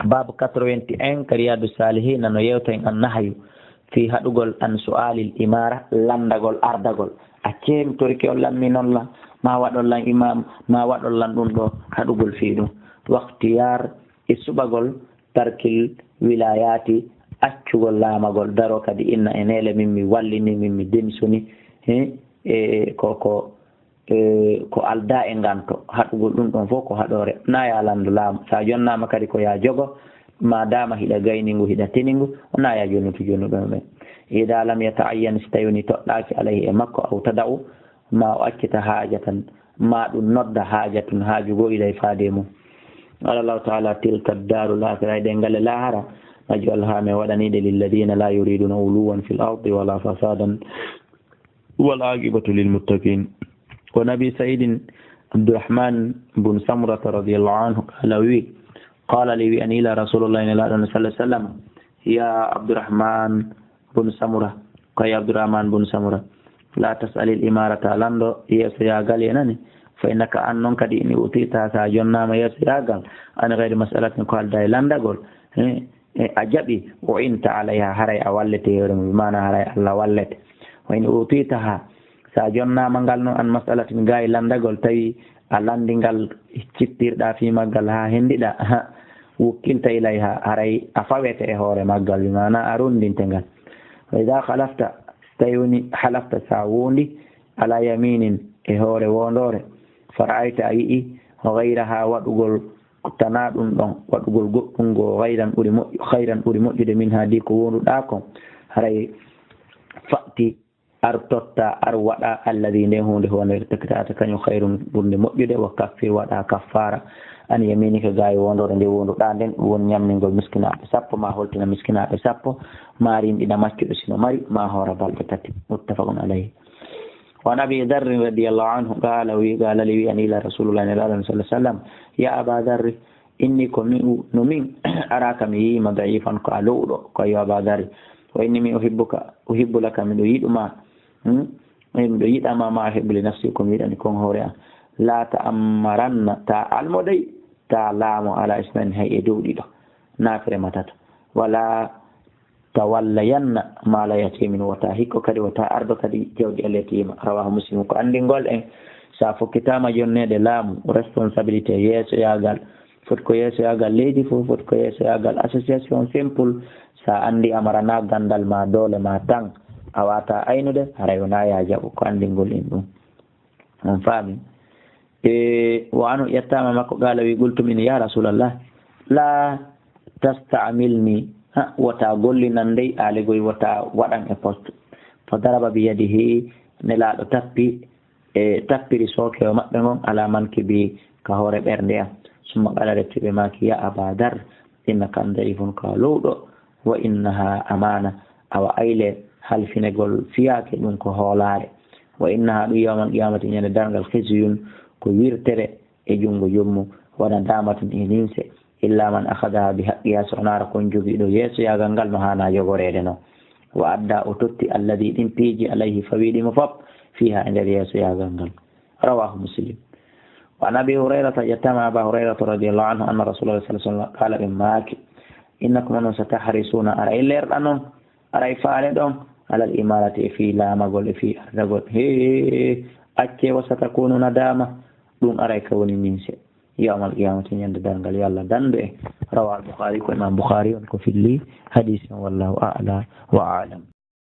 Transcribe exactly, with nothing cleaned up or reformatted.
Baabu quatre-vingt-un ka Riyadu Salihin, no yewta en an nahyu fii haɗugol an su'alil imara, lanndagol, ardagol. A ceemtorike on lammi non lan, ma waɗon lan imam, ma waɗon lan ɗum ɗo, haɗugol fii ɗum. Waxtiyaar e suɓagol tarkil wilayati, accugol laamagol, daro kadi inna e neele, min mi wallini, min mi demisoni. He, e ko, ko, e ko aldaa e nganto. Haɗugol ɗum ɗon fof ko haɗoore. Na ya lanndu laamu. Sa jonnaama kadi ko ya jogo, ma dama hiɗa gayni ngu, hiɗa tini ngu, na ya jonnutu jonnuɗo ɓe. Ida lam yata'ayyan, si tawi woni toɗɗaaki alayhi e makko, aw tada'u, ma o accita haajatan, ma ɗum nodda haajatun, haaju goo ila e faade mum. Qala Allahu ta'ala, tilka ad-daru al-akhirah, e ɗen galle laahara, naj'aluha, men waɗani ɗe, lilladina la yuriduna uluwan fil ardi wala fasadan, wal aqibatu lil muttaqin. Wa nabi Sayyidin Abdurrahman bun Samurata radiyallahu anhu qala, wi, qala li, wi an ila Rasulullah, ila Rasulullah sallallahu alaihi wasallam, ya Abdurrahman bun Samura, ko ya Abdurrahman bun Samura, la tas'alil imarata, lanndo yeesoyaagal, yenani, fa innaka, an non kadi, in utita, sa jonnaama yeesoyaagal, an gayri mas'alatin, ko aldaa e lanndagol, he, e a jaɓi, o inta alayha, haray a wallete e hoore mum, bi maana haray Allah wallete. Wa in utitaha, sa jonnaama ngal non an mas'alatin, gaa e lanndagol, tawi a lanndi ngal, cittirɗa fii maggal haa henndiɗa, ha, wukkilta ilayha, haray a fawete e hoore maggal, bi maana a runndinte ngal. Wa ida halafta, tawi woni halafta, sa wondi, ala yaminin, e hoore wondoore, fara'ayta, a yi'i, gayraha, waɗugol tanaa ɗum ɗon, waɗugol goɗɗum ngo, gayran ɓuri moƴƴu-, khayran ɓuri moƴƴude, minha, di ko wonduɗaa kon, haray fa'ti, ar totta, ar waɗa, alladi, nden huunde honde, irtakata, kañum, khayrun, ɓurnde moƴƴude, wa kaffir, waɗa kaffaara, an yaminika, gaa e wondoore nde wonduɗaa nden, ɗum woni ñammingol miskinaaɓe sappo, ma holtina miskinaaɓe sappo, ma rinɗina maccuɗo sino mari, ma hoora balɗe tati. Muttafaqun alayhi. Wa an Abi Dharrin radiyallahu anhu qala, wi, qala li, wi an ila Rasulullah, Nelaaɗo sallallahu alaihi wasallam, ya Aba Dharri, inni, ko mi, no min, araka, mi yiima, da'ifan, ko a lowɗo, ko yo Aba Dharri. Wa inni, min, uhibbuka, uhibbu laka, miɗo yiɗuma, hmm? Miɗo yiɗama, ma uhibbu li nafsi, ko mi yiɗani kon hoore an. La ta'ammaranna, ta almo dey, ta laamo, ala isnayn, hay e dow ɗiɗo, naafere ma tato. Wala tawallayanna mala yatimin, wota hikko kadi, wota ardo kadi jawdi al yatima. Rawahu Muslim. Ko anndingol en, sa fokkitaama jonneede laamu, responsabilité, yeesoyaagal, foti ko yeesoyaagal leydi fof, foti ko yeesoyaagal association simple, sa anndi a marana ganndal ma, doole ma tan, a wata aynude, haray wona ya jaɓu. Ko anndingol en ɗum. On faami? E, wa anu ƴettaama makko, qala, wi, qultu, min, ya Rasulallah, la tasta'milni, ha, wota gollinan dey, aaligoy wota waɗan e poste. Fa daraba bi yadihi, Nelaaɗo tappi, e, tappiri sooke o maɓɓe ngon, ala mankibi, ka hoore ɓernde am. Summa qala, refti ɓe maaki, ya Aba Dar, innaka, an, da'ifun, ko a lowɗo, wa innaha amana, awa ayle halfinegol fiyaake ɗum ko hoolaare. Wa innaha, ɗum, yawmal qiyamati, ñande darngal, khizyun, ko wirtere e junngo joom mum, wa nadamatun, e ninse, illa man akhadaha bi haqqiha, so onaara kon jogiiɗo yeesoyaagal ngal no haana yogoreede non. Wa adda, o totti, alladi, ɗin piiji, alayhi, fawiiɗi mo fop, fiha, e nder yeesoyaagal ngal. Rawahu Muslim. Wa an Abi Hurayrata, ƴettaama Aba Hurayrata radiyallahu anhu, anna Rasulallah sallallahu alaihi wasallam qala, ɓe maaki, innakum, onon, satahrisuna, aray lerɗa non, aray faale ɗon, alal imarati, e fii laamagol, e fii ardagol. He, acce, wa satakunu nadama, ɗum aray ka woni ninse yawmal qiyamati, ñande darngal, yo Allah dandu en. Rawahu al Bukhari, ko Imam Bukhari on ko filli hadisi on, wallahu a'la wa a'lam.